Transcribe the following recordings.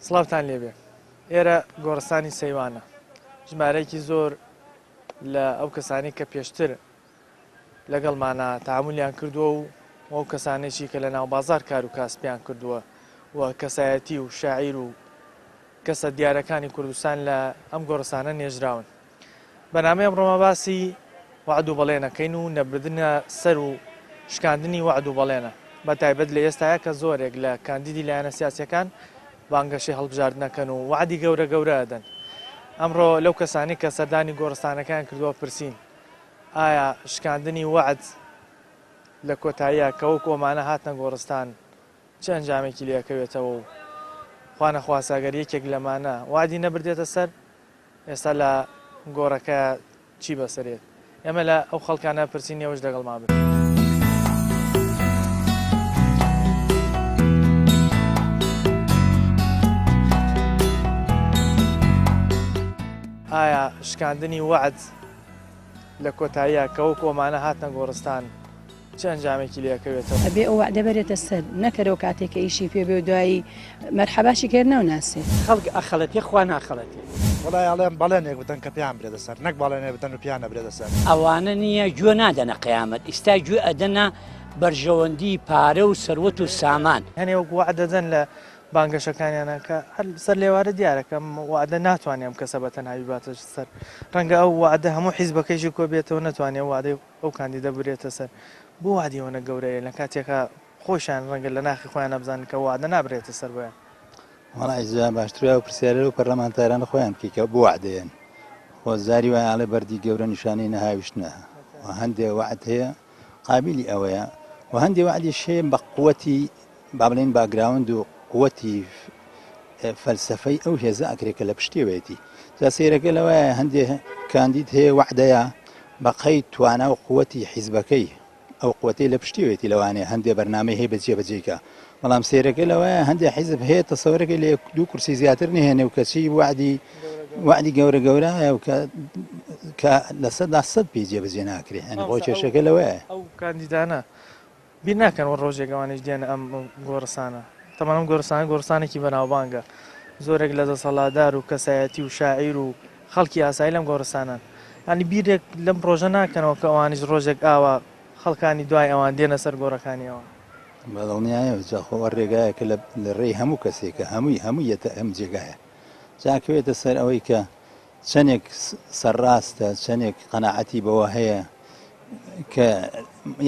سڵاوتان لێبێ ئێرە گۆڕستانی سەیوانە ژمارەیەکی زۆر لە ئەو کەسانی کە پێشتر لەگەڵمانا تەعامولیان کردووە و ئەو کەسانەیشی کە لە ناوبازاڕ کار و کاسپیان کردووە و کەسایەتی و شاعیر و کەسە دیارەکانی کوردستان لە ئەم گۆڕستانە نێژراون. بەرنامەی ئەمڕۆمە باسی وەعد و بەڵێنەکەین و نەبردنە سەر و شکاندنی وەعد و بەڵێنە بە تایبەت لە ئێستایا کە زۆرێک لە کاندیدی لایەنە سیاسیەکان بانگەشەی هەڵبژاردنەکەن و وەعدی گەورە گەورە ئەدەن. ئەمڕۆ لەو کەسانەی کە سەردانی گۆڕستانەکەیان کردووە پرسین ئایا شکاندنی وەعد لە کۆتاییا کە وەکو ئەمانە هاتنە گۆڕستان چ ئەنجامێکی لێ ئەکەوێتەوە و خوانەخواستە گەر یەکێک لەمانە وەعدی نەبردێتە سەر ئێستا لە گۆڕەکە چی بەسەرێت ئێمە لە ئەو خەڵکانە پرسین ئێوەش لەگەڵمان بن. ئایا شکاندنی وەعد لە کۆتاییا کە وەکو ئەمانە هاتنە گۆڕستان چ ئەنجامێکی لێ ئەکەوێتەوە؟ ئەبێ ئەو وەعدە بەرێتە سەر نەکەرەوە کاتێ کە ئیشی پێ بێ و دوایی مەرحەباشی کەر ناوناسێ. خەڵک ئەخەڵەتێ خوا ناخەڵەتێ. وەڵای ئەڵێم بەڵێنێک بدەن کە پێیان برێتە سەر نەک بەڵێنێ بدەن و پێیان نەبرێتە سەر. ئەوانە نیە گوێ نادەنە قیامەت ئیستا گوێ ئەدەنە بەرژەوەندی پارە و سەروەت و سامان. هەنێ وەک وەعدە دەن لە بانگەشەکانیانە کە هەر سەر لێوارە دیارە کە ئەم وەعدە ناتوانێ ئەم کەسە بە تەنها بیباتە سەر ڕەنگە ئەو وەعدە هەموو حیزبەکەیشی کۆ بێتەوە نەتوانێ ئەو وەعدەی ئەو کاندیدە برێتە سەر بۆ وەعدی ئەوەنە گەورەیە لە کاتێکا خۆیشیان ڕەنگە لە ناخی خۆیانا بزانن کە وەعدە نابرێتە سەر بۆیان. وەڵا ئیجا باشتر وایە ئەو پرسیارە لەو پەرلەمانتارانە خۆیان بکەی کە بۆ وەعدەیەن خۆ جاری وایە ئەڵێ بەردی گەورە نیشانەی نەهاویشتنە و هەندێ وەعد هەیە قابیلی ئەوەیە و هەندێ وەعدیش هەیە بە قوتی با بڵێین باکگراوند و قوتی فەلسەفەی ئەو هێزە ئەکرێت کە لە پشتیەوەیەتی جا سەیرەکە لەوەیە هەندێ کاندید هەیە وەعدەیە بە قەید توانا و قوتی حیزبەکەی ئەو قوتەی لە پشتیەوەیەتی لەوانەیە هەندێ بەرنامەی هەیە بە جێبەجێیکا بەڵام سەیرەکە لەوەیە هەندێ حیزب هەیە تەسەورەکەی لە یەک دوو کورسی زیاتر نهێنێ و کەچی وەعدی وەعدی گەورە گەورە هەیە و کە کە 100% پێی جێبەجێ ناکرێ یانی خۆ مامۆستا ئەو کێشەکە لەوەیە. ئەو کاندیدانە بیر ناکەنەوە ڕۆژێک ئەوانیش دێنە ئەم گۆڕستانە. تەبعەن ئەم گۆڕستانە گۆڕستانێکی بەناوبانگە. زۆرێک لە دەسەڵاتدار و کەسایەتی و شاعیر و خەڵکی ئاسایی لەم گۆڕستانەن. یانی بیرێک لەم ڕۆژە ناکەنەوە کە ئەوانیش ڕۆژێک ئاوا خەڵکانی دوای ئەوان دێنە سەر گۆڕەکانی ئەوان. بە دڵنیایەوە جا خۆ ئەوە ڕێگایە کە لە ڕێی هەموو کەسێکە هەمووی هەمووی یەتە ئەم جێگایە. جا ئەکەوێتە سەر ئەوەی کە چەنێک سەرڕاستە، چەنێک قەناعەتی بەوە هەیە کە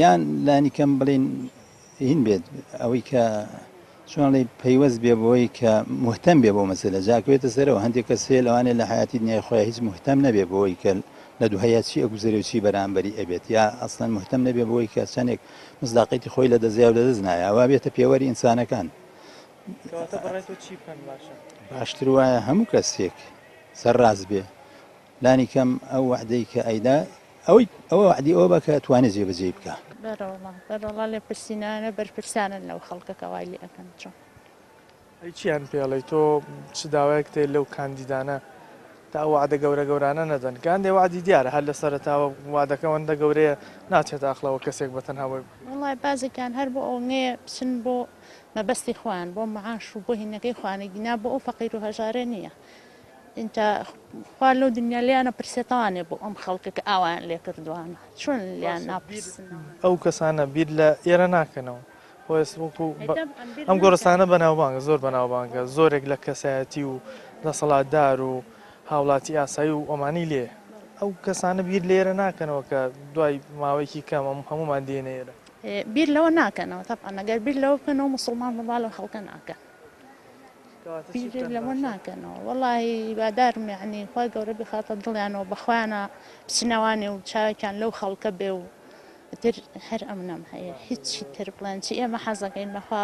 یان لانی کەم بڵین هین بێت ئەوەی کە چۆنڵی پەیوەست بێ بۆی کە مهتەم بێ بۆ مەسەلە جاکوێتە سەرەوە هەندێک کەس هەیە لەوانەیە لە حیاتی دنیای خۆیان هیچ مهتەم نەبێ بۆی کە لە دوهەیە چی ئەگوزەرێ و چی بەرامبەری ئەبێت یا ئەسڵەن مهتەم نەبێ بۆی کە چەندێک مزداقیتی خۆی لە دەزیا و لە دەست نایە ئەوە بێتە پێوەری ئینسانەکان کەواتە بەڕای تۆ چی بکەن باشە؟ باشتر وایە هەموو کەسێک سەرڕاست بێ لانی کەم ئەو وەعدەی کە ئەیدا ئەوەی ئەوە وەعدی ئەوە بە کە توانێ جێبەجێی بکا. بەرەوەڵا بەرەوەڵا لێپرسینانە بەرپرسانن لەو خەڵکە کە وای لێ ئەکەن چۆن. ئەی چیان پێ ئەڵێی تۆ چ داوایەکت هەیە لەو کاندیدانە تا ئەو وەعدە گەورە گەورانە نەدەن کە هەندێ وەعدی دیارە هەر لە سەرەتاوە وادەکە ئەوەندە گەورەیە ناچێتە ئەقڵەوە کەسێک بە تەنها بۆی بکڕێ. وەڵای بازێکیان هەر بۆ ئەوەنەیە بچن بۆ مەبەستی خۆیان بۆ معاش و بۆ هینەکەی خۆیانە گینا بۆ ئەو فەقیر و هەژارە نییە ئینجا خوا لەو دنیا لێیان ئەپرسێتەوانێ بۆ ئەم خەڵکە کە ئاوایان لێ کردووانە چۆن لێیان باشە بیر ناپرسنەوە. ئەو کەسانە بیر لە ئێرە ناکەنەوە خۆ ئێستا وەکو ئەی بە تەبعەن بیر ئەم گۆڕستانە ناکەنەوە. بەناوبانگە زۆر بەناوبانگە زۆرێک لە کەسایەتی و دەسەڵاتدار و هاوڵاتی ئاسایی و ئەمانەی لێیە ئەو کەسانە بیر لێرە ناکەنەوە کە دوای ماوەیەکی کەم ئەم هەموومان دێینە ئێرە. بیر لەوە ناکەنەوە تەبعەن ئەگەر بیر لەوە بکەنەوە موسڵمان بن وا لەو خەڵکە ناکەن. کەواتە چی بیر بکەن لەوە باشە؟ ناکەنەوە وەڵاهی هیوادارم یەعنی خوای گەورە بیخاتە دڵیانەوە بەخۆیانا بچنەوانێ و چاوێکیان لەو خەڵکە بێ و ئیتر هەر ئەمنەم هەیە هیچی تر بڵێن چی ئێمە حەزەکەین بەخوا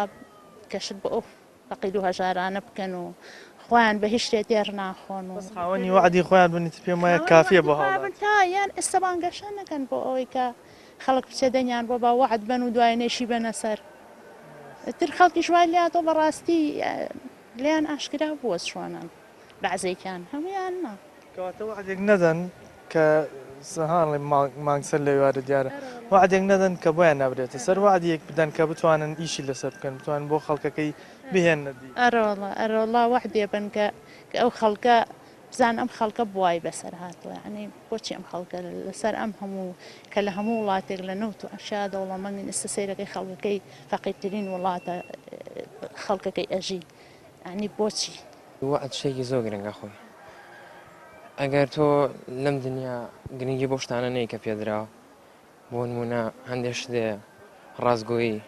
کە شت بۆ ئەو فەقیر و هەژارانە بکەن و خۆیان بە هیچ شتێ تێر ناخۆن و بەس خاوەنی وەعدی خۆیان بن ئیتر پێم وایە خاوەنی کافیە وەعدی بۆ خۆیان بن هاوڵاتی. تا یان ئێستا بانگەشە نەکەن بۆ ئەوەی کە خەڵک بچێ دەنگیان بۆ با وەعد بەن و دوای نەیشی بەنە سەر. ئیتر خەڵکیش وای لێهاتووە بەڕاستی لێیان ئاشکرا بووە چۆنن بەعزێکیان هەموویان نا. کەواتە وەعدێک نەدەن کە هاڵێ مانگ سەر لەوێوارە دیارە وەعدێک نەدەن کە بۆیان نابرێتە سەر وەعدێک بدەن کە بتوانن ئیشی لەسەر بکەن بتوانن بۆ خەڵکەکەی بهێننە دی. ئەرەوەڵا ئەرەوەڵا وەعدێ بن کە کە ئەو خەڵکە بزان ئەم خەڵکە بوای بەسەر هاتووە یانی بۆچی ئەم خەڵکە لەسەر ئەم هەموو کە لە هەموو وڵاتێک لە نەوت و ئەشیا دەوڵەمەندن ئێستا سەیرەکەی خەڵکەکەی فەقیرترین وڵاتە خەڵکەکەی ئەژی یانی بۆچی؟ وەعد شتێکی زۆر گرنگە خۆی ئەگەر تۆ لەم دنیا گرنگی بۆ شتانە نەی کە پێدراوە بۆ نمونە هەندێک شتێ ڕاستگۆیی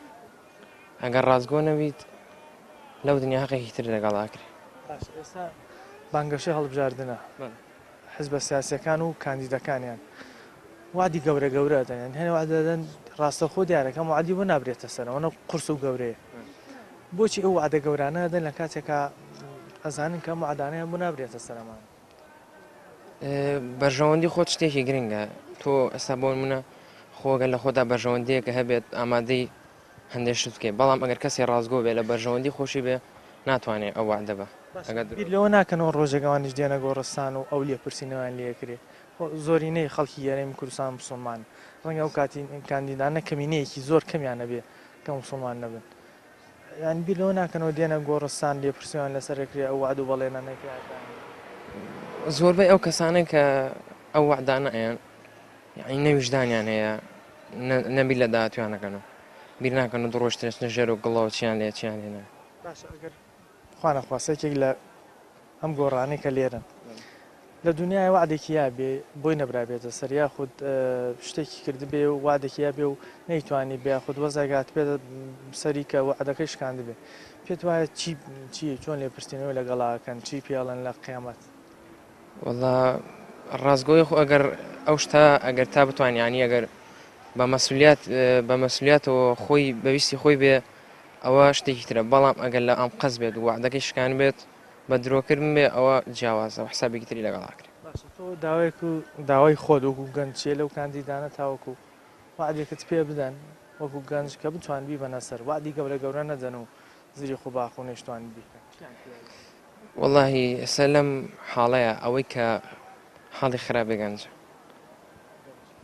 ئەگەر ڕاستگۆ نەبیت لەو دنیا هەقێکی تر لەگەڵ ئاکرێ. باشە ئێستا بانگەشەی هەڵبژاردنە حزبە سیاسیەکان و کاندیدەکانیان وعدی گەورە گەورە دەن یان هەنێ وعد دەدەن ڕاستەخۆ دیارە کەم وعدی بۆ نابرێتە سەر ئەوەنە قورس و گەورەیە بۆچی ئەو وعدە گەورانە دەن لە کاتێکا ئەزانن کە ئەم وعدانەیان بۆ نابرێتە سەرمان. بەرژەوەندی خۆت شتێکی گرنگە تۆ ئێستا بۆ منە خۆگە لە خۆدا بەرژەوەندیەکە هەبێت ئامادەی هەندێک شت بکەیت بەڵام ئەگەر کەسی ڕاستگۆ بێ لە بەرژەوەندی خۆشی بێ ناتوانێت ئەو وعدە بە ئەگەر بیر لەوە ناکەنەوە ڕۆژێک ئەوانیش دێنە گۆڕستان و ئەو لێپرسینەوەیان لێکرێ خۆ زۆرینەی خەڵکی هەرێمی کوردستان موسڵمانن ڕەنگە ئەو کاتی کاندیدانە کەمینەیەکی زۆر کەمیان هەبێ کە موسڵمان نەبن یانی بیر لەوە ناکەنەوە دێنە گۆڕستان لێپرسیان لەسەر ئەکرێ ئەو وەعد و بەڵێنانەی کە ئەدان. زۆربەی ئەو کەسانەی کە ئەو وەعدانە ئەیەن یانی نە ویژدانیان هەیە نە بیر لە داهاتوویان ئەکەنەوە بیر ناکەن و دوو ڕۆژ تر ئەچنە ژێر و گڵەوە چیان لێ چیان لێ نایە. باشە ئەگەر خوا نەخواستە یەکێک لە ئەم گۆڕانەی کە لێرەن لە دنیای وعدێکی یا بێ بۆی نەبرابێتە سەر یاخود شتێکی کردبێ و وعدێکی یا بێ و نەیتوانی بێ یاخود وەزعێک هاتبێتە سەری کە وعدەکەی شکاندبێ پێت وایە چی چی چۆن لێپرسینەوەی لەگەڵاکەن چی پێڵێن لە قیامەت؟ وەڵا ڕاستگۆی خۆ ئەگەر ئەو شتە ئەگەر تا بتوان یانی ئەگەر بە مەسولیات بە مەسولیاتەوە خۆی بەویستی خۆی بێ ئەوە شتێکی ترە بەڵام ئەگەر لە ئەم قەس بێت و وعدەکەی شکان بێت بە درۆکردن بێ ئەوە جیاوازە و حسابێکی تری لەگەڵ ئەکرێ. باشە تۆ داوایەک و داوای خۆت وەکو گەنج چیە لەو کاندیدانە تاوەکو وەعدێکت پێ بدەن وەکو گەنج کە بتوان بیبەنە سەر وەعدی گەورە گەورە نەدەن و زریق و باخ و نەیشتوان بیکەن چیان پێ ئەدەن؟ وەڵاهی ئێستا لەم حاڵەیا ئەوەی کە حاڵی خراپی گەنجە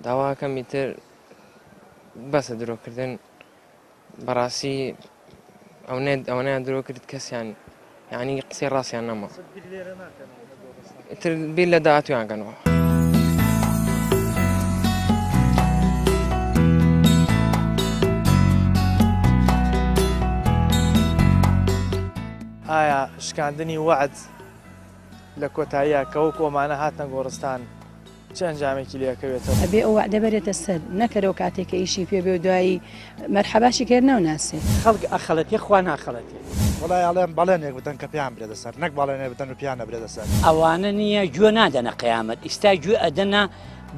داواکەم ئیتر بەسە درۆکردن بەڕاستی ئەوەنەیان درۆ کرد کەسیان یعنی قسەی ڕاستیان نەما تر بیر لە داهاتویان کەنەوە. ئایا شکاندنی وەعد لە کۆتاییا کە وەکو ئەمانە هاتنە گۆڕستان چ ئەنجامێکی لێ ئەکەوێتەوە؟ ئەبێ ئەو وەعدە بەرێتە سەر نەکەرەوە کاتێ کە ئیشی پێ بێ و دوایی مەرحەباشی کە ناوناسێ. خەڵک ئەخەڵەتێ خوا ناخەڵەتێ. وەڵای ئەڵێم بەڵێنێک بدەن کە پێیان برێتە سەر نەک بەڵێنێ بدەن و پێیان نەبرێتە سەر. ئەوانە نیە گوێ نادەنە قیامەت ئیستا گوێ ئەدەنە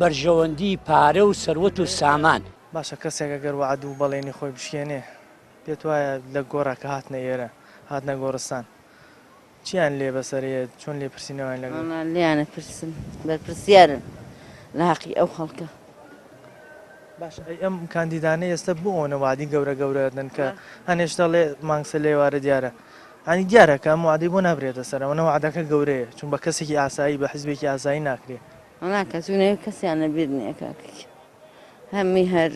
بەرژەوەندی پارە و سەروەت و سامان. باشە کەسێک ئەگەر وەعد و بەڵێنی خۆی بشکێنێ پێت وایە لە گۆڕا کە هاتنە ئێرە هاتنە گۆڕستان چیان لێ بەسەر یەت چۆن لێپرسینەوەیان لەگەڵ. وەڵا لێیان ئەپرسن بەرپرسیارن لە هەقی ئەو خەڵکە. باشە ئەی ئەم کاندیدانەی ئێستا بۆ ئەوەنە وادی گەورە گەورە دەن کە هەنێش دەڵێ مانگ سەر لێوارە دیارە ینی دیارە کە ئەم وادەی بۆ نابرێتە سەر ئەوەنە وعدەکە گەورەیە چون بە کەسێکی ئاسایی بە حزبێکی ئاسایی ناکرێ. وەڵا کە چوونەوێ کەسیان لەبیر نییە کاکە گیان. هەمی هەر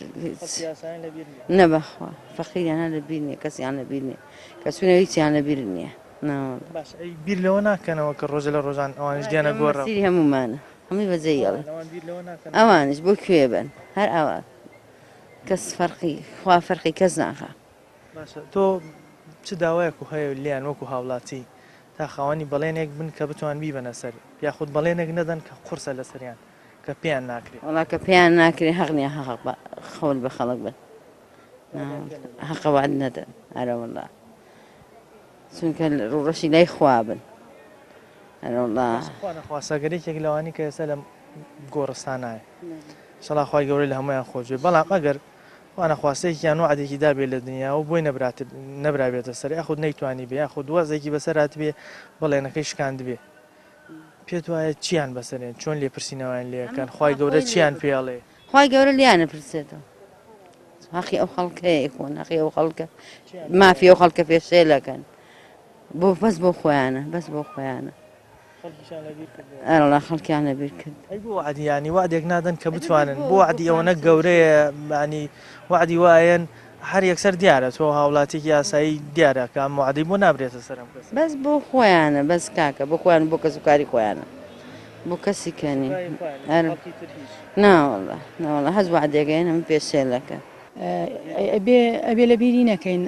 نە بەخوا فەقیریان هەر لەبیر نییە کەسیان لەبیر نییە کە چوونە هیچیان لەبیر نییە باش ئەی بیر لەوە ناکەنەوە کە ڕۆژە لە ڕۆژان ئەوانیش دیانە گۆڕە سیری هەموومانە هەمووی بەجێ یاڵێ ئەوانیش بۆ کوێ بن هەر ئاوا کەس فەرقی خوا فەرقی کەس ناخا باشە تۆ چ داوایەک و هەیە لیان وەکو هاوڵاتی تا خاوەنی بەڵێنێک بن کە بتوان بیبەنە سەر یاخود بەڵێنێک نەدەن کە قورسە لەسەریان کە پێیان ناکرێ. وەڵا کە پێیان ناکرێ هەق نیە هەق بە قەول بە خەڵک بن هەقە وعد نەدەن ئەرەوەڵا چونکە ڕووڕەشی لای خوا بن ئەرەوەڵا. خوا نەخواستە گەر یەکێک لەوانی کە ئێستا لە گۆڕستانایە ئیشەڵا خوای گەورە لە هەموویان خۆش بێ بەڵام ئەگەر خوا نەخواستە یەکیان وەعدێکی دابێ لە دنیا و بۆی نەبرات نەبرابێتە سەر یاخود نەیتوانی بێ یاخود وەزێکی بەسەر هاتبێ بەڵێنەکەی شکاندبێ پێت وایە چیان بەسەرێن چۆن لێپرسینەوەیان لێ ئەکەن خوای گەورە چیان پێ ئەڵێ؟ خوای گەورە لێیان ئەپرسێتەوە. هەقی ئەو خەڵکەیە خۆن هەقی ئەو خەڵکە مافی ئەو خەڵکە پێشێلەکەن بۆ بەس بۆ خۆیانە بەس بۆ خۆیانە ئەرەڵا خەڵکیان لەبیر کرد ئەی بۆ وەعدی یانی وەعدێک نادەن کە بتوانن بۆ وەعدی ئەوەنە گەورەیە ینی وەعدی وایەن هەر یەکسەر دیارە تۆ هاوڵاتیکی ئاسایی دیارە کە ئەم وەعدەی بۆ نابرێتە سەر ئەم کەسە. بەس بۆ خۆیانە بەس کاکە بۆ خۆیان بۆ کەس و کاری خۆیانە بۆ کەسی کەنی ناوەڵا ناوەڵا هەز وەعدێکەیەن هەموو پێشێلەکە. ئەبێ ئەبێ لە بیری نەکەین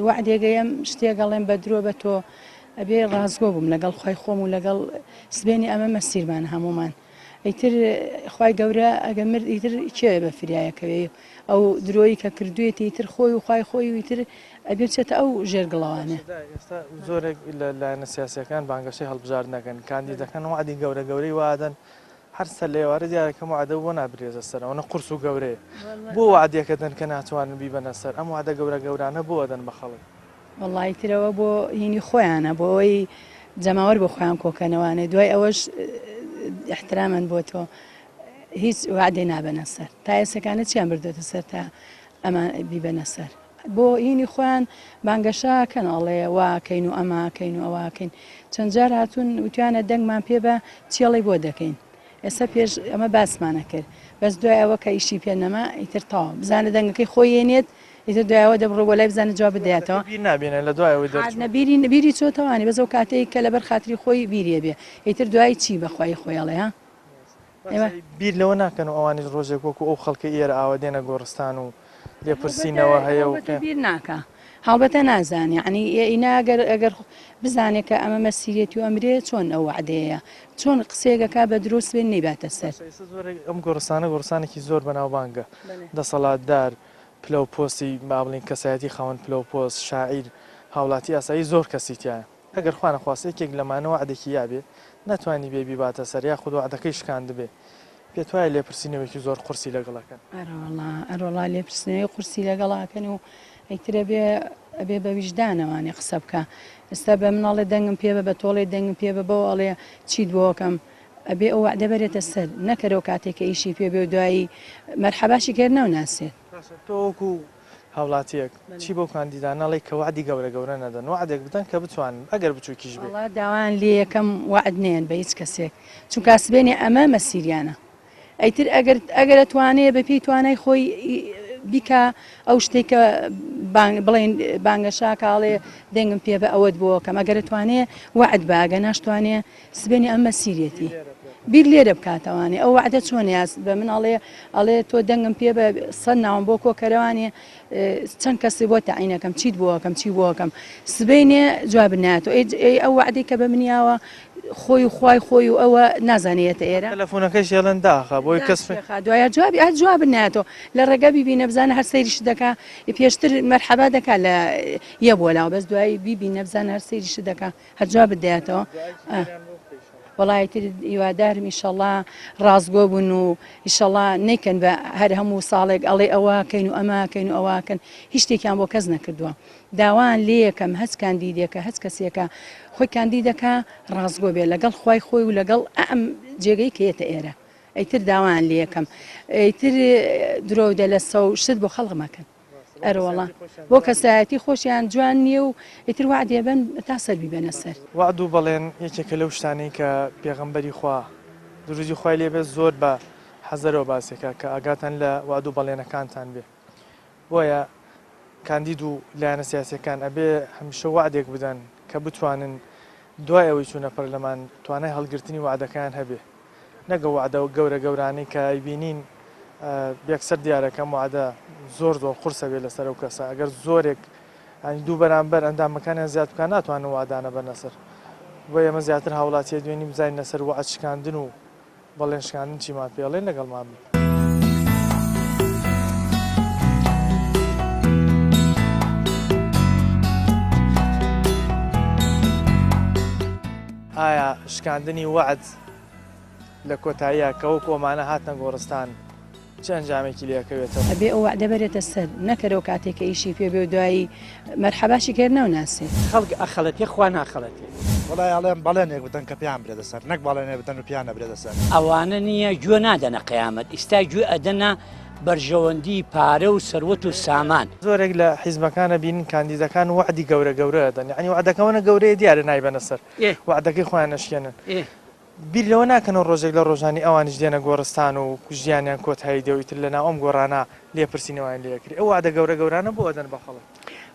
وەعدێگەیەم شتێک ئەڵێم بە درۆ بە تۆ ئەبێ ڕاستگۆ بم لەگەڵ خوای خۆم و لەگەڵ سبێنی ئەمە مەسیرمان هەموومان ئیتر خوای گەورە ئەگە مرد ئیتر کێ بە فریایەکەوێ ئەو درۆیی کە کردوێتی ئیتر خۆی و خوای خۆی و ئیتر ئەبێ بچێتە ئەو ژێر گڵەوانە. ئێستا زۆرێک لە لایەنە سیاسیەکان بانگەشەی هەڵبژاردن دەکەن، کاندیدەکان وەعدی گەورە گەورەی وادەن، هەر سەر لە ئێوارە دیارە کەم وەعدە بۆ نابرێتە سەر ئەوەنە قورس و گەورەیە. بۆ وەعدێکە دەن کە ناتوانن بیبەنە سەر؟ ئەم وەعدە گەورە گەورانە بۆ ئەدەن بە خەڵک؟ وەڵا ئیتر ئەوە بۆ هینی خۆیانە بۆ ئەوەی جەماوەر بۆ خۆیان کۆکەنەوانێ دوای ئەوەش احترامەن بۆ تۆ هیچ وعدێ نابەنە سەر تا ئێسەکانە چیان بردوێتە سەر تا ئەمان بیبەنە سەر بۆ هینی خۆیان بانگەشە کەن ئەڵێ واکەین و ئەماکەین و ئەوواکەین چەند جار هاتوون وتیانە دەنگمان پێ بە چێڵی بۆ دەکەین ئێستا پێش ئەمە باسمانە کرد بەس دوای ئەوە کە ئیشی پێ نەما ئیتر تەواو بزانە دەنگەکەی خۆی یێنێت ئیتر دوای ئەوە دەبڕۆ بۆ لای بزانە جواب بداتەوە. بیر نابێنێ لە دوای ئەوەی دەرچوو. نە بیری بیری چۆتەوانی بەس ئەو کاتەی کە لەبەر خاتری خۆی بیری ئەبێ ئیتر دوای چی بە خوای خۆی ئەڵێ ها ئێوە. بیر لەوە ناکەن و ئەوانیش ڕۆژێک وەکو ئەو خەڵکەی ئێرە ئاوا دێنە گۆڕستان و لێپرسینەوە هەیە و. هەڵبەتە بیر ناکا هەڵبەتە نازانێ یەعنی ئینا ئەگەر ئەگەر بزانێ کە ئەمە مەسیرێتی و ئەمرێ چۆن ئەو وەعدەیە چۆن قسەیەک ئەکا بە درۆ سبەی نەیباتە سەر. باشە ئێستا زۆرێک ئەم گۆڕستانە گۆڕستانێکی زۆر بەناوبانگە دەسەڵاتدار پلە و پۆستی با بڵێین کەسایەتی خاوەن پلە و پۆست، شاعیر، هاوڵاتی ئاسایی زۆر کەسی تیایە. ئەگەر خوا نەخواستە یەکێک لەمانە وەعدێکی یابێ نەتوانیبێ بیباتە سەر یاخود وەعدەکەی شکاندبێ پێت وایە لێپرسینەوەیەکی زۆر قورسی لەگەڵ ئەکەن؟ ئەرەوەڵا ئەرەوەڵا لێپرسینەوەی قورسی لەگەڵ ئەکەن و ئیتر ئەبێ ئەبێ بە ویژدانەوانێ قسە بکا. ئێستا بە من ئەڵێ دەنگم پێ بە بە تۆ ئەڵێ دەنگم پێ بە بەو ئەڵێ چیت بۆ ئەکەم؟ ئەبێ ئەو وەعدە بەرێتە سەر نەکەرەوە کاتێک کە ئیشی پێ بێ و دوایی مەرحەباشی کەر ناوناسێت. باشە تۆ وەکو هاوڵاتیەک چی بەو کاندیدانە ئەڵێی کە وەعدی گەورە گەورە نەدەن وەعدێک بدەن کە بتوانن ئەگەر بچوکیش بێ؟ وەڵا داوایان لێ یەکەم وەعد نەیەن بە هیچ کەسێک چونکا سبەینێ ئەمە مەسیریانە ئەیتر ئەگەر ئەگەر ئەتوانێ بە پێی توانای خۆی بیکا ئەو شتێک کە بڵێن بانگەشا کاڵێ دەنگم پێ بە ئەوەت بۆ کەم ئەگەر توانێ وەعد بە ئەگە ناشتوانێ سبەینێ ئەم مەسیرێتی بیر لێرە بکاتەوانێ ئەو وەعدە چۆن یاس بە من ئەڵێ ئەڵێ تۆ دەنگم پێ بە سەد ناوم بۆ کۆکەرەوانێ چەند کەسی بۆ تەعینەکەم چیت بۆکەم چی بۆکەم سبەینێ جواب ناتۆ ئەی ئەو وەعدەی کە بە منیاوە خۆی و خوای خۆی و ئەوە نازانێتە ئێرە تەلەفۆنەکەش یەڵێن داخە بۆی کەس دوایە جوابی ئە جواب ناتۆ لە ڕێگە بیبینە بزانە هەر سەیریش دەکا پێشتر مەرحەبا دەکا لە یە بۆ لاوە بەس دوایی بیبینە بزانە هەر سەیریش دەکا هەر جوابت دەیاتەوە وەڵا ئیتر هیوادارم ئیشەڵا ڕاستگۆ بوون و ئیشەڵا نەیکەن بە هەر هەموو ساڵێک ئەڵێ ئەوە کەین و ئەمە کەین و ئەوە کەن هیچ شتێکیان بۆ کەس نەکردووە داوان لێیەکەم هەچ کاندیدێکە هەچ کەسێکە خۆی کاندیدەکە ڕاستگۆ بێ لەگەڵ خوای خۆی و لەگەڵ ئەم جێگەی کە یەتە ئێرە ئیتر داوان لێیەکەم ئیتر درۆ و دەلەسە و شت بۆ خەڵق مەکەن. ئەرەوەڵا بۆ کەسایەتی خۆشیان جوان نییە و ئیتر وەعدێ بەن تا سەر بیبەنە سەر. وەعد و بەڵێن یەکێکە لەو شتانەی کە پێغەمبەری خوا دروودی خوای لێ بێت زۆر بە حەزەرەوە باسی ئەکا کە ئاگاتان لە وەعد و بەڵێنەکانتان بێ بۆیە کاندید و لایەنە سیاسیەکان ئەبێ هەمیشە وەعدێک بدەن کە بتوانن دوای ئەوەی چوونە پەرلەمان توانای هەڵگرتنی وەعدەکەیان هەبێ نەک ئەو وەعدە گەورە گەورانەی کە ئەیبینین یەکسەر دیارە کە ئەم وەعدە زۆر زۆر قورسە بێ لەسەر ئەو کەسە ئەگەر زۆرێک ینی دوو بەرامبەر ئەندامەکانیان زیاد بکات ناتوانن وەعدانە بەرنە سەر بۆ ئێمە زیاتر هاوڵاتیە دوێنی بزانین لەسەر وەعد شکاندن و بەڵێن شکاندن چیمان پێڵێن لەگەڵمان بن. ئایا شکاندنی وەعد لە کۆتاییا کە وەکو ئەمانە هاتنە گۆڕستان چ ئەنجامێکی لێ ئەکەوێتەوە؟ ئەبێ ئەو وەعدە بەرێتە سەر نەکەرەوە کاتێ کە ئیشی پێ بێ و دوایی مەرحەباشی کەر ناوناسێ. خەڵک ئەخەڵەتێ خوا ناخەڵەتێ. وەڵای ئەڵێم بەڵێنێک بدەن کە پێیان برێتە سەر نەک بەڵێنێ بدەن و پێیان نەبرێتە سەر. ئەوانە نیە گوێ نادەنە قیامەت ئیستا گوێ ئەدەنە. بەرژەوەندی پارە و سەروەت و سامان. زۆرێک لە حیزبەکان ئەبینین کاندیدەکان وەعدی گەورە گەورە ئەدەن یەعنی وەعدەکە ئەوەنە گەورەیە دیارە نایبەنە سەر وەعدەکەی خۆیان ئەشکێنن بیر لەوە ناکەنەوە ڕۆژێک لە ڕۆژانی ئەوانیش دێنە گۆڕستان و ژیانیان کۆتایی دێ و ئیتر لەناو ئەم گۆڕانە لێپرسینەوەیان لێ ئەکرێ ئەو وەعدە گەورە گەورانە بۆ ئەدەن بە خەڵک؟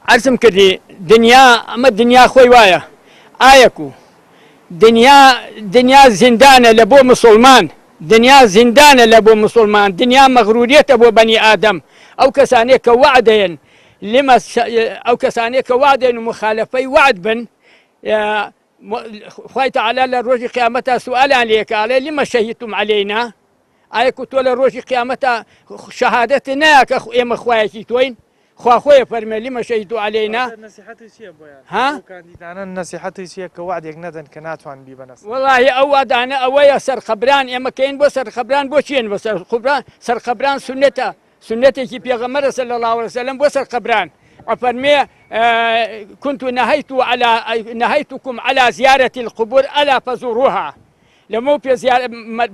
عەرزم کردی دنیا ئەمە دنیا خۆی وایە ئایەکو دنیا دنیا زیندانە لە بۆ مسوڵمان دنیا زیندانە لە بۆ مسوڵمان دنیا مەغروریەتە بۆ بەنی ئادەم ئەو کەسانێک کە وەعدەیەن لما ئەو کەسانێک کە وعدەن و مخالفەی وعد بن خوای تعالی لە ڕۆژی قیامەتا سوالیان لێکا ئەڵێ لما شهیدتم علینا ئایا کو تۆ لە ڕۆژی قیامەتا شەهادەت نایە کە ئێمە خوایەکی تۆین خوا خۆی فەرمێ لما شهیدتو علینا نەسیحەتی چییە بۆیان ها ئەو کاندیدانە نەسیحەتی چییە کە وەعدێک نەدەن کە ناتوان بیبەنە سەر وەڵاهی ئەو وادانە ئەوەیە سەرقەبران ئێمە کەین بۆ سەرقەبران بۆ چیەن بۆ سەرقەبران سەرقەبران سوننەتە سوننەتێکی پێغەمبەرە صلی اللە علیە وسلم بۆ سەر قەبران ئەفەرمێ كنت نهيت على نهيتكم على زيارة القبور ألا فزوروها لەمە پێ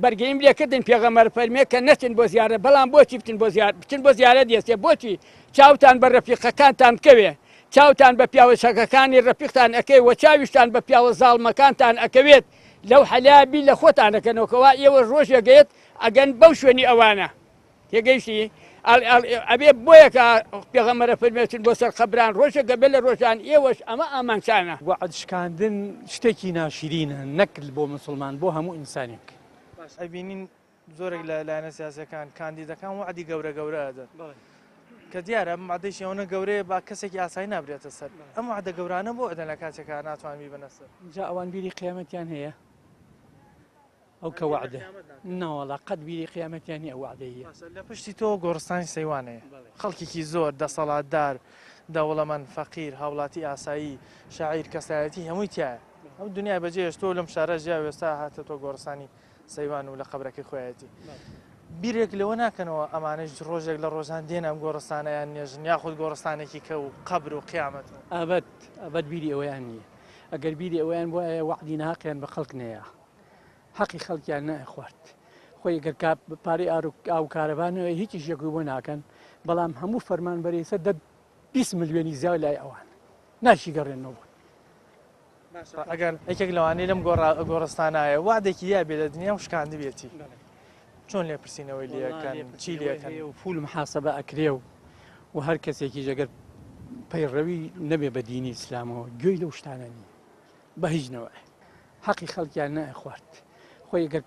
بەرگەیم لێکردن پێغەمەر فەرمێ کە نەچن بۆ زیارە بەڵام بۆچی بچن بۆ زیار بچن بۆ زیارە دێستێ بۆچی چاوتان بە ڕەفیقەکانتان بکەوێ چاوتان بە پیاوە چەکەکانی ڕەفیقتان ئەکەی وە چاویشتان بە پیاوە زاڵمەکانتان ئەکەوێت لەو حەلا بی لە خۆتان ئەکەنەوە کەوا ئێوە ڕۆژێک ئەگەن بەو شوێنی ئەوانە تێگەیشتی؟ ئەبێ بۆیە کە پێغەمبەرە فەرموێ چون بۆ سەر قەبران ڕۆژێک ئەبێ لە ڕۆژان ئێوەش ئەمە ئامانجتانە. وەعد شکاندن شتێکی ناشرینە نەک بۆ موسڵمان بۆ هەموو ئینسانێک. باش ئەبینین زۆرێک لە لایەنە سیاسیەکان کاندیدەکان وەعدی گەورە گەورە ئەدەن کە دیارە ئەم وەعدەیشی ئەوەنە گەورەیە با کەسێکی ئاسایی نابرێتە سەر ئەم وەعدە گەورانە بۆ ئەدەن لە کاتێکا ناتوان بیبەنە سەر؟ جا ئەوان بیری قیامەتیان هەیە؟ ئەو کە وەعدە نەوەڵا قەت بیری قیامەتیان نیە ئەو وەعدەیە. باشە لە پشتی تۆ گۆڕستانی سەیوان هەیە خەڵکێکی زۆر دەسەڵاتدار دەوڵەمەند فەقیر هاوڵاتی ئاسایی شاعیر کەسایەتی هەمووی تایە ئەو دنیای بەجێ هێشتووە لەم شارە ژیا و ئێستا هاتە تۆ گۆڕستانی سەیوان و لە قەبرەکەی خۆیەتی بیرێک لەوە ناکەنەوە ئەمانەش ڕۆژێک لە ڕۆژان دێن ئەم گۆڕستانەیان نێژن یاخود گۆڕستانێکی کە و قەبر و قیامەت و ئەبەد ئەبەد بیری ئەوەیان نییە ئەگەر بیری ئەوەیان بوایە وەعدی ناهەقیان بە خەڵک نەیا حەقی خەڵکیان نەئەخوارد خۆی گەر پارەی ئاو کارەبا نەوێ هیچ ئیشێکی بۆ ناکەن بەڵام هەموو فەرمانبەری سەر دە 20 ملیۆنی زیاو لای ئەوان ناشی گەڕێنەوە بۆ ئەگەر یەکێک لەوانەی لەم گۆڕستانایە وادێکی یا بێ لە دنیا و شکاندبێتی چۆن لێپرسینەوەی لەکەن چی لەکەن و فول محاسبە ئەکرێ و و هەر کەسێکی جەگەر پەیڕەوی نەبێ بە دینی ئیسلامەوە گوێی لەو شتانە نییە بە هیچ نەوعێ حەقی خەڵکیان نەئەخوارد خۆی گەر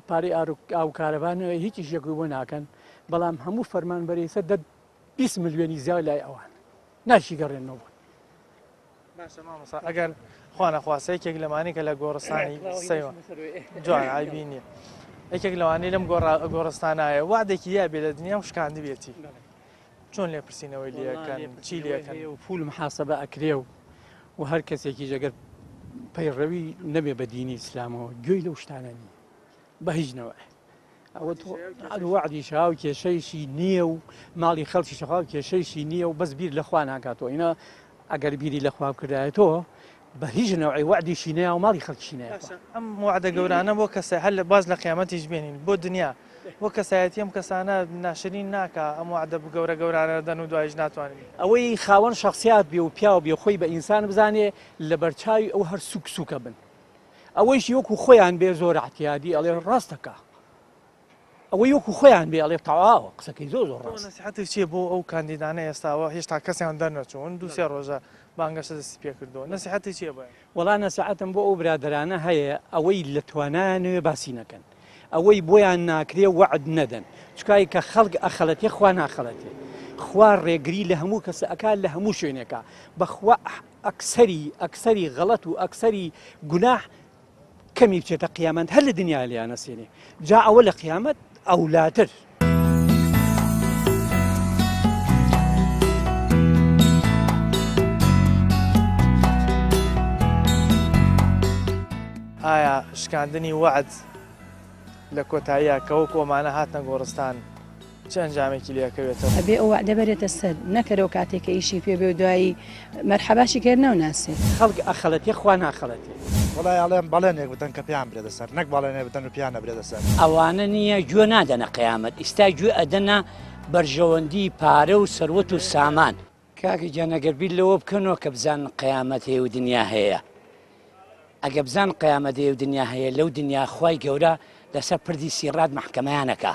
پارەی ئاو کارەبا نەوێ هیچ ئیشێکی بۆ ناکەن بەڵام هەموو فەرمانبەری سەر دە 20 ملیۆنی زیاو لای ئەوان ناشی گەڕێنەوە بۆ باشە مامۆستا ئەگەر خوا نەخواستە یەکێک لەمانەی کە لە گۆڕستانی سەیوە جوان عیبی نییە یەکێک لەوانەی لەم گۆڕستانایە وعدێکی یا بێ لە دنیا و شکاندبێتی چۆن لێپرسینەوەی لێکەن چی لێکەن و فول محاسبە ئەکرێ و و هەر کەسێکیش ئەگەر پەیڕەوی نەبێ بە دینی ئیسلامەوە گوێی لەو شتانە نییە بە هیچ نەوعێ ئەوە وەعدیش هاو کێشەیشی نییە و ماڵی خەڵکی شەخوا و کێشەیشی نییە و بەس بیر لە خوا ناکاتەوە ئینە ئەگەر بیری لە خوا بکردایەتەوە بە هیچ نەوعی وەعدیشی نەیا و ماڵی خەڵکیشی نەیا. باشە ئەم وەعدە گەورانە بۆ کەسە هەر لە باز لە قیامەتیش بێنین بۆ دنیا بۆ کەسایەتی ئەم کەسانە ناشرین ناکا ئەم وەعدە گەورە گەورانە دەن و دوایش ناتوانن. ئەوەی خاوەن شەخسیات بێ و پیاو بێ خۆی بە ئینسان بزانێ لەبەرچاوی ئەو هەر سوک سوکە بن ئەوەیشی وەکو خۆیان بێ زۆر ئەعتیادی ئەڵێ ڕاست دەکا. ئەوەی وەکو خۆیان بێ ئەڵێ تەواوە قسەکەی زۆر زۆر ڕاستە. نەسیحەتت چیە بۆ ئەو کاندیدانە ئێستاوە هێشتا کەسیان دەرنەچوون دوو سێ ڕۆژە بانگەشە دەستی پێکردووە نەسیحەتت چیە بۆیان؟ وەڵا نەسیحەتم بۆ ئەو برادەرانە هەیە ئەوەی لە توانایان نەوێ باسی نەکەن ئەوەی بۆیان ناکرێ وەعد نەدەن چکای کە خەڵک ئەخەڵەتێ خوا ناخەڵەتێ خوا ڕێگری لە هەموو کەسە ئەکا لە هەموو شوێنێکا بەخوا ئەکسەری ئەکسەری غەڵەت و ئەکسەری گوناح کەمی بچێتە قیامەت هەر لە دنیا لێیان ئەسێنێ جا ئەوە لە قیامەت ئەولاتر. ئایا شکاندنی وەعد لە کۆتاییا کە وەکو ئەمانە هاتنە گۆڕستان چ ئەنجامێکی لێ ئەکەوێتەوە؟ ئەبێ ئەو وەعدە بەرێتە سەر نەکەرەوە کاتێ کە ئیشی پێ بێ و دوایی مەرحەباشی کەر نەوناسێ. خەڵک ئەخەڵەتێ خوا ناخەڵەتێ. وەڵای ئەڵێم بەڵێنێک بدەن کە پێیان برێتە سەر نەک بەڵێنێ بدەن و پێیان نەبرێتە سەر. ئەوانە نیە گوێ نادەنە قیامەت ئیستا گوێ ئەدەنە. بەرژەوەندی پارە و سەروەت و سامان. کاکە گیان ئەگەر بیر لەوە بکەنەوە کە بزانن قەیامەت هەیە و دنیا هەیە ئەگە بزان قەیامەت هەیە و دنیا هەیە لەو دنیا خوای گەورە لەسەر پردی سیڕات مەحکەمەیان ئەکا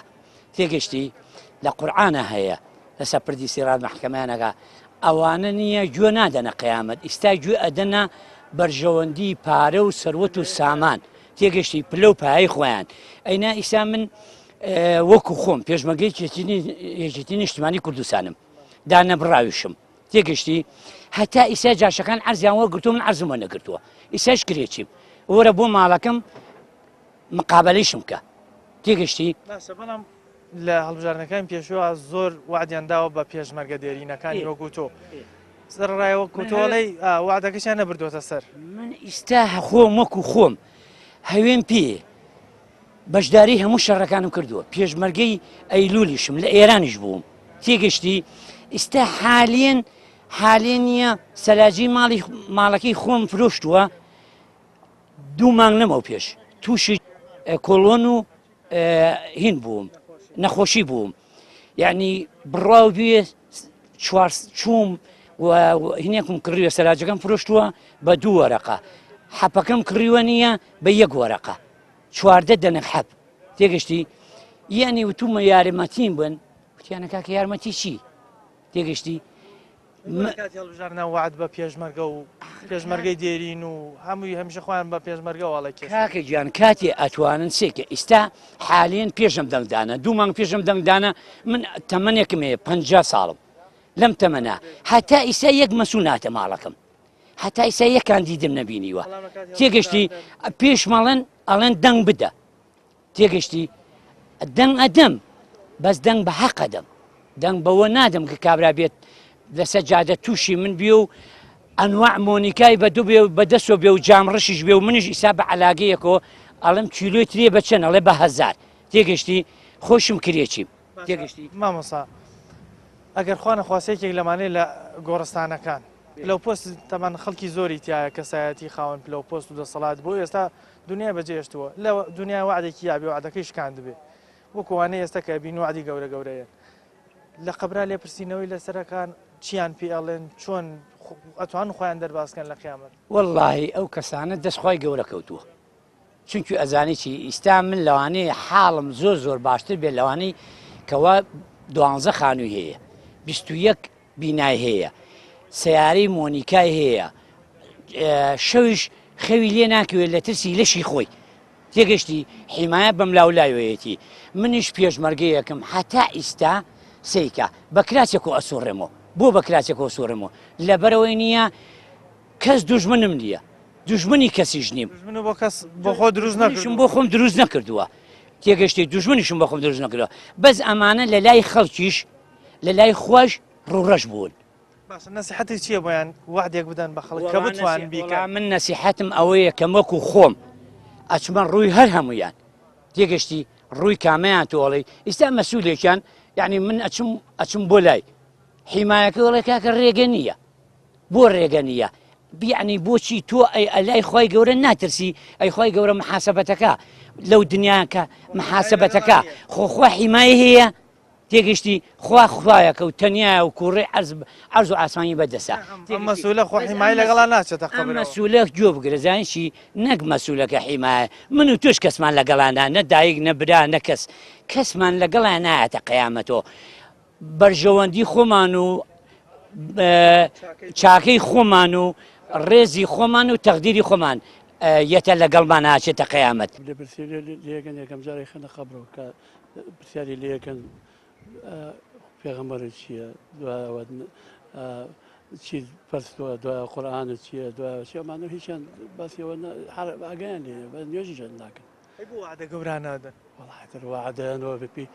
تێگەشتی لە قورعانە هەیە لەسەر پردی سیڕات مەحکەمەیان ئەکا ئەوانە نییە گوێ نادەنە قەیامەت ئیستا گوێ ئەدەنە بەرژەوەندی پارە و سەروەت و سامان تێگەشتی پلە و پایەی خۆیان ئەینا ئیسا من وەکو خۆم پێشمەگەی یەکێتی نیشتمانی کوردستانم دانەبڕاویشم تێگەشتی هەتا ئیسا جاشەکان عەرزیان وەرگرتووە من عەرزم وەرنەگرتووە ئیساش کرێچیم وەرە بۆ ماڵەکەم مقابەلەیشم بکە تێگەشتی باشە بەڵام لە هەڵبژاردنەکانی پێشووە زۆر وعدیان داوە بە پێشمەرگە دێرینەکانی وەکو تۆ سەرڕای وەکو تۆ ئەڵێی وعدەکەشیان نەبردووەتە سەر. من ئیستا خۆم وەکو خۆم هەوێم پێ بەشداری هەموو شەڕەکانم کردووە پێشمەرگەی ئەیلولیشم لە ئێرانیش بووم تێگەشتی ئیستا حالێن حالێ نییە سەلاجی ماڵی ماڵەکەی خۆم فرۆشتووە دوو مانگ لەمەو پێش تووشی کۆڵۆن و هین بووم نەخۆشی بووم یعنی بڕاو بێ چوار چووم و هینێکم کڕیوە سەلاجەکەم فرۆشتووە بە دوو وەرەقە حەپەکەم کڕیوە نییە بە یەک وەرەقە 14 دەنک حەپ تێگەشتی یعنی وتومە یارمەتیم بن وتیانە کاکە یارمەتی چی تێگەشتی کاتی هەڵبژاردنە وعد بە پێشمەرگە و پێشمەرگەی دێرین و هەمووی هەمیشە خۆیان بە پێشمەرگە واڵە کێش کاکە گیان کاتێ ئەتوانن سێکە ئیستا حالێن پێشم دەنگدانە دوو مانگ پێشم دەنگدانە من تەمەنێکم هەیە پ ساڵم لەم تەمەنە هەتا ئیستا یەک مەسوو ناتە ماڵەکەم هەتا ئیستا یەک کاندیدم نەبینیوە تێگەشتی پێش ماڵێن ئەڵێن دەنگ بدە تێگەشتی دەنگ ئەدەم بەس دەنگ بە حەق ئەدەم دەنگ بەوە نادەم کە کابرا بێت لەسەر جادە تووشی من بێ و ئەنواع مۆنیکای بە دوو بێ و بە دەسۆ بێ و جام ڕەشیش بێ و منیش ئیسا بە عەلاگەیەکەوە ئەڵێم کیلۆی ترێ بە چەند ئەڵێ بە هەزار تێگەشتی خۆشم کرێچیم تێگەشتی مامۆسا ئەگەر خوا نەخواستە یەکێک لەمانەیە لە گۆڕستانەکان پلە و پۆست تەمان خەڵکی زۆری تایە کەسایەتی خاوەن پلە و پۆست و دەسەڵات بۆ ئێستا دنیای بەجێهێشتووە لە دنیا وعدێکی یابێ وعدەکەی شکاندبێ وەکو وانەی ئێستا کە بین وعدی گەورە گەورەیەن لە قەبرا لێپرسینەوەی لەسەرەکان چیان پێ ئەڵێن چۆن ئەتوان خۆیان دەربازکەن لە قیامەت وەڵڵاهی ئەو کەسانە دەست خوای گەورە کەوتووە چونکی ئەزانی چی ئیستا من لەوانەیە حاڵم زۆر زۆر باشتر بێت لەوانەی کەوا دوانزە خانووی هەیە 21 بینای هەیە سیارەی مۆنیکای هەیە شەویش خەوی لێ ناکەوێت لە ترسی لەشی خۆی تێگەشتی حیمایە بەم لاولایەتی منیش پێشمەرگەیەکم هەتا ئیستا سیکە بە کراسێک و ئەسوڕێمەوە بۆ بە کراسێک و سوڕێمەوە لەبەرەوەی نییە کەس دوژمنم نییە دوژمنی کەسیش نیم دوژمن بۆ کەس بۆ خۆ دروست نەکردم بۆ خۆم دروست نەکردووە تێگەشتی دوژمنیشم بۆ خۆم دروست نەکردووە بەس ئەمانە لە لای خەڵکیش لە لای خۆش ڕووڕەش بوون. باشە نەسیحەتت چییە بۆیان وەعدێک بدەن بە خەڵک کە بتوان بیکەن؟ من نەسیحەتم ئەوەیە کە وەکو خۆم ئەچمە ڕووی هەر هەموویان تێگەشتی ڕووی کامەیان تۆڵی ئیستا مەسوولێکیان یعنی من ئەچم ئەچم بۆ لای حیمایەکە ئەڵێ کاکە ڕێگە نییە بۆ ڕێگە نییە بیعنی بۆچی تۆ ئەی ئەلای خی گەورە ناترسی ئەی خی گەورە محاسبەتەکە لەو دنیاکە محاسبەتەکە خۆخوا حیمای هەیە تێگەشتی خوا خوایەکە و تەنیایە و کوڕی عەرز عەرز و ئاسمانی بەدەسە ئەم مەسولە خۆ حیمای لەگەڵا ناچێتە ئەم قەبرەوە مەسولە گوێ بگرە زانی چی نەک مەسولەکە حیمایە من و تۆش کەسمان لەگەڵا نا نە دایک نە برا نە کەس کەسمان لەگەڵا نایەتە قەیامەتەوە بەرژەوەندی خۆمان و چاکەی خۆمان و ڕێزی خۆمان و تەقدیری خۆمان یەتە لەگەڵمان ناچێتە قەیامەت. لێپرسینەوەی لێکەن یەکەم جار ئەیخەنە قەبرەوە کە پرسیاری لێکەن پێغەمبەرت چییە دوایەوە چیت پەرستووە دوای قورئانت چییە دوای چی ئەمانە هیچیان باسی ئەوە ئاگایان لێ بەس نوێژیشیان ناکەن. ئەی بۆ وەعدە گەورە نادەن؟ وەڵا ئیتر وەعدەیان بەپێی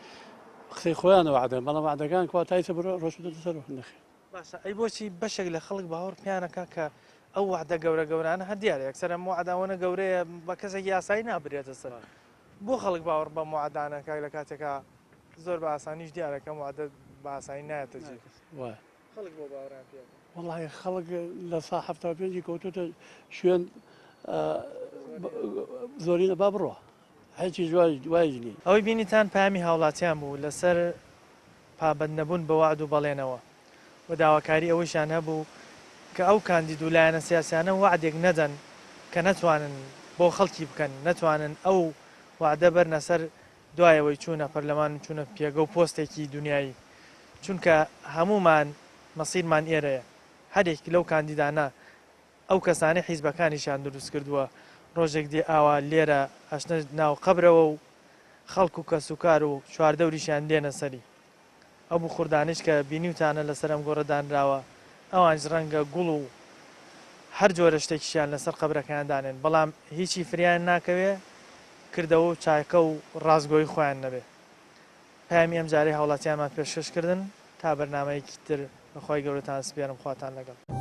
قسەی خۆیان وەعدەن بەڵام وەعدەکان کوا تا ئیستا ڕۆشتوونەتە سەر نەخێر. باشە ئەی بۆچی بەشێک لە خەڵک باوەڕ پێیانەکا کە ئەو وەعدە گەورە گەورانە هەر دیارە یەکسەر ئەم وەعدە ئەوەنە گەورەیە بە کەسێکی ئاسایی نابرێتە سەر بۆ خەڵک باوەڕ بەم وەعدانە کاک لە کاتێکا زۆر بە ئاسانیش دیارە کە ئەم وەعدە بە ئاسانی نایەتە جێ وایە. خەڵک بۆ باوەڕیان پێ ئەکا؟ وەڵاهی خەڵک لە سا 75 کەوتۆتە شوێن زۆرینە با بڕوا هیچیش وایش نییە. ئەوەی بینیتان پەیامی هاوڵاتیان بوو لەسەر. پابەندنەبوون بە وەعد و بەڵێنەوە و داواکاری ئەوەیشیان هەبوو کە ئەو کاندید و لایەنە سیاسیانە وەعدێک نەدەن کە نەتوانن بۆ خەڵکی بکەن، نەتوانن ئەو وەعدە بەرنە سەر دوای ئەوەی چوونە پەرلەمان و چوونە پێگە و پۆستێکی دونیایی، چونکە هەموومان مەسیرمان ئێرەیە، هەر یەک لەو کاندیدانە ئەو کەسانەی حیزبەکانیشیان دروست کردووە ڕۆژێک دێ ئاوا لێرە ئەچنە ناو قەبرەوە و خەڵک و کەسوکار و چواردەوریشیان دێنە سەری. ئەو بخوردانەیش کە بینیوتانە لەسەر ئەم گۆڕە دانراوە ئەوانیش ڕەنگە گوڵ و هەر جۆرە شتێکیشیان لەسەر قەبرەکەیان دانێن بەڵام هیچی فریایان ناکەوێ کردەوە و چاکە و ڕاستگۆیی خۆیان نەبێ. پەیامی ئەمجارەی هاوڵاتیانمان پێشکەش کردن تا بەرنامەیەکی تر بە خوای گەورەتان سپێرم خواتان لەگەڵ.